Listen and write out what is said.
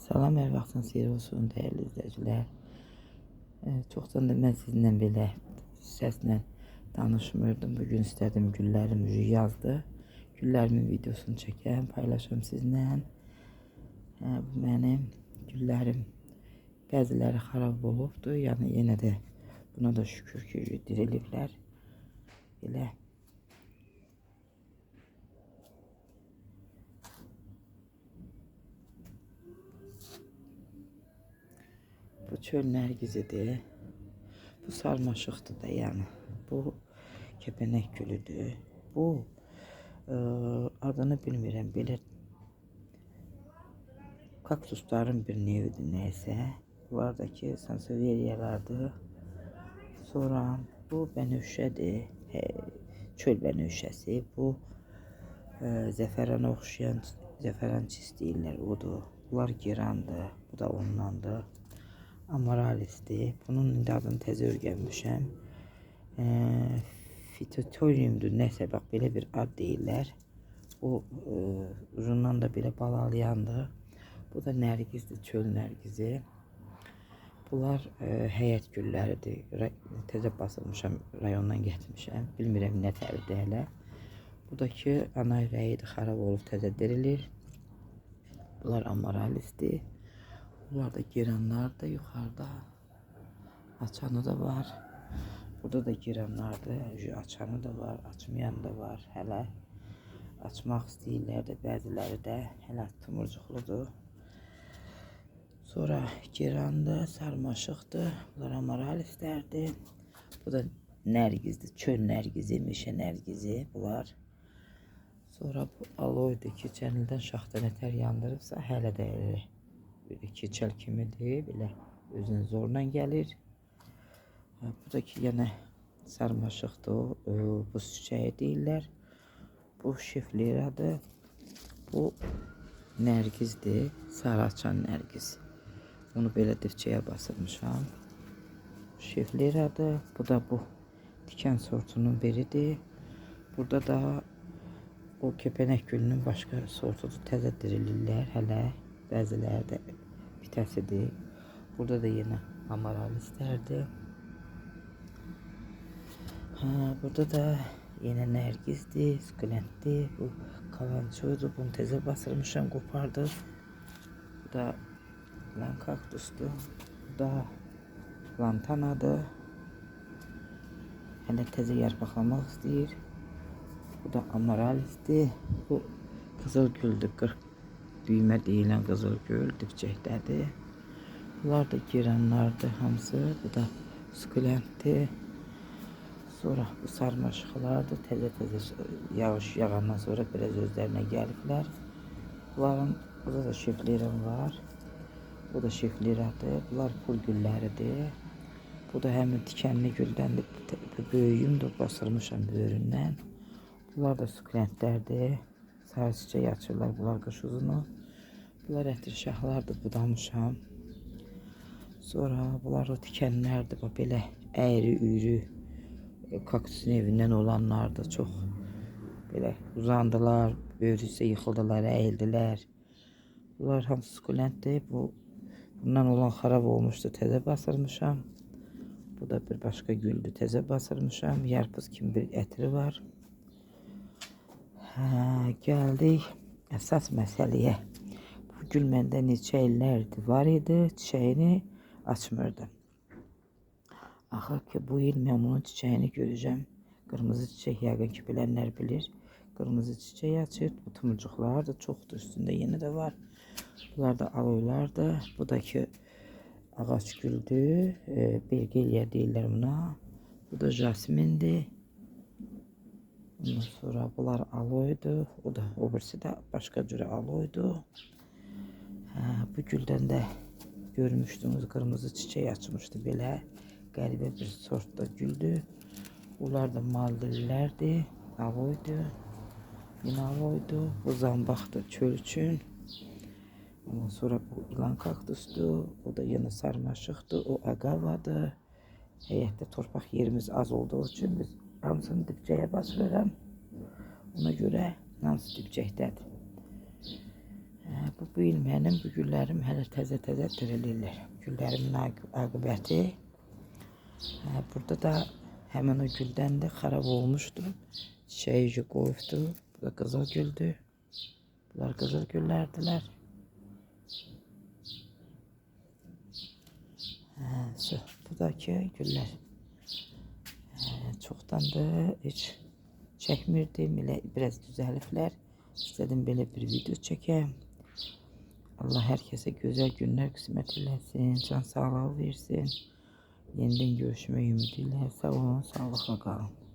Salam, hər vaxtınız xeyir olsun dəyərli izləyicilər. Çoxdan da mən sizinlə belə səslə danışmırdım. Bugün istədim güllərim yazdı. Güllərimin videosunu çəkəm, paylaşım sizinlə. Bu mənim güllərim, bəziləri xarab olubdu. Yəni yenə də buna da şükür ki, diriliblər. Belə. Bu çöl nərgizidir. Bu sarmaşıqdır da, yəni. Bu kəpənək gülüdür. Bu adını bilmirəm, belə kaktusların bir nevidir nəysə. Bunlar da ki sanseviyyalardır. Sonra bu bənövşədir. Çöl bənövşəsi. Bu zəfərana oxşayan zəfəran çis deyirlər, odur. Bunlar girandır. Bu da ondandır. Amaralisdir. Bunun indi adını təzə öyrənmişəm. Fitotoriumdur, nəsə bax belə bir ad deyirlər. Bu ucundan da belə balalayandır. Bu da nərgizdir, çöl nərgizi. Bunlar həyət gülləridir. Təzə basılmışam, rayondan gətirmişəm. Bilmirəm nə tərdir hələ. Bu da ki ana ürəyidir, xarab olub təzə dirilir. Bunlar amaralisdir. Bunlar da giranlardır yuxarıda. Açanı da var. Burada da giranlardır. Açanı da var, açmayan da var hələ. Açmaq istəyirlər də bəziləri də hələ tumurcuqludur. Sonra girandır, sarmaşıqdır. Bunlar amaralislərdir. Bu da nərgizdir, çöl nərgizi, meşə nərgizi bunlar. Sonra bu aloydur. Keçən ildən şaxta nətər yandırıbsa hələ də elə bir keçəl kimidir, belə özünün zorla gəlir. Bu da ki yenə sarmaşıqdır, bu çiçəyi deyirlər. Bu şifleradır. Bu nərgizdir, sarı açan nərgiz. Bunu belə dipçəyə basırmışam. Şifleradır. Bu da bu tikan sortunun biridir. Burada da o kəpənək gülünün başqa sortudur. Təzə dirilirlər hələ. Bəziləri də bitəsidir. Burada da yenə amaralistlərdir. Burada da yenə nərgizdir, sukulentdir. Bu kalançoydur. Bunu təzə basırmışam, qopardım. Bu da lan kaktusdur. Bu da lantanadır. Hələ təzə yarpaqlamaq istəyir. Bu da amaralistdir. Bu qızıl güldür, 40 düymə deyilən qızıl gül dipçəkdədir. Bunlar da giranlardır hamısı. Bu da sukulentdir. Sonra bu sarmaşıqlardır. Təzə-təzə yağış yağandan sonra biraz özlərinə gəliblər. Bunların burada da şiflerim var. Bu da şifleradır. Bunlar pul gülləridir. Bu da həmin tikanlı güldəndir. Böyüyümdür, basırmışam böyründən. Bunlar da sukulentlərdir. Sarı çiçək açırlar bunlar qış uzunu. Bunlar ətir şahlardır, budamışam. Sonra bunlar o tikanlərdir, bax belə əyri üyrü kaktusun evindən olanlardır. Çox belə uzandılar, böyrü isə yıxıldılar, əyildilər. Bunlar hamısı sukulentdir. Bundan olan xarab olmuşdu, təzə basırmışam. Bu da bir başqa güldür, təzə basırmışam. Yarpız kimi bir ətri var. Gəldik əsas məsələyə. Bu gül məndə neçə illərdir var idi, çiçəyini açmırdı. Axır ki, bu il mən bunun çiçəyini görəcəm. Qırmızı çiçək yəqin ki, bilənlər bilir. Qırmızı çiçək açır. Bu tumurcuqlar da çoxdur, üstündə yenə də var. Bunlar da aloylardır. Bu da ki ağac güldür. Bergeliya deyirlər buna. Bu da jasmindir. Ondan sonra bunlar aloydur. O da, o birisi də başqa cürə aloydur. Bu güldən də görmüşdünüz, qırmızı çiçək açmışdı belə. Qəribə bir sortda güldür. Bunlar da maldivlərdir, aloydur. Yenə aloydur. Bu zambaqdır çöl üçün. Ondan sonra bu ilan kaktusdur. O da yenə sarmaşıqdır. O agavadır. Həyətdə torpaq yerimiz az olduğu üçün biz hamısını dipçəyə basırıram. Ona görə hamısı dipçəkdədir. Bu il mənim bu güllərim hələ təzə-təzə dirilirlər. Güllərimin aqibəti. Burada da həmin o güldən də xarab olmuşdu. Çiçəyi qoyubdu. Bu da qızıl güldür. Bunlar qızıl güllərdilər. Bu da ki güllər. Çoxdandır heç çəkmirdim. Elə biraz düzəliblər. İstədim belə bir video çəkəm. Allah hər kəsə gözəl günlər qismət eləsin, can sağlığı versin. Yenidən görüşmək ümidi ilə sağ olun, sağlıqla qalın.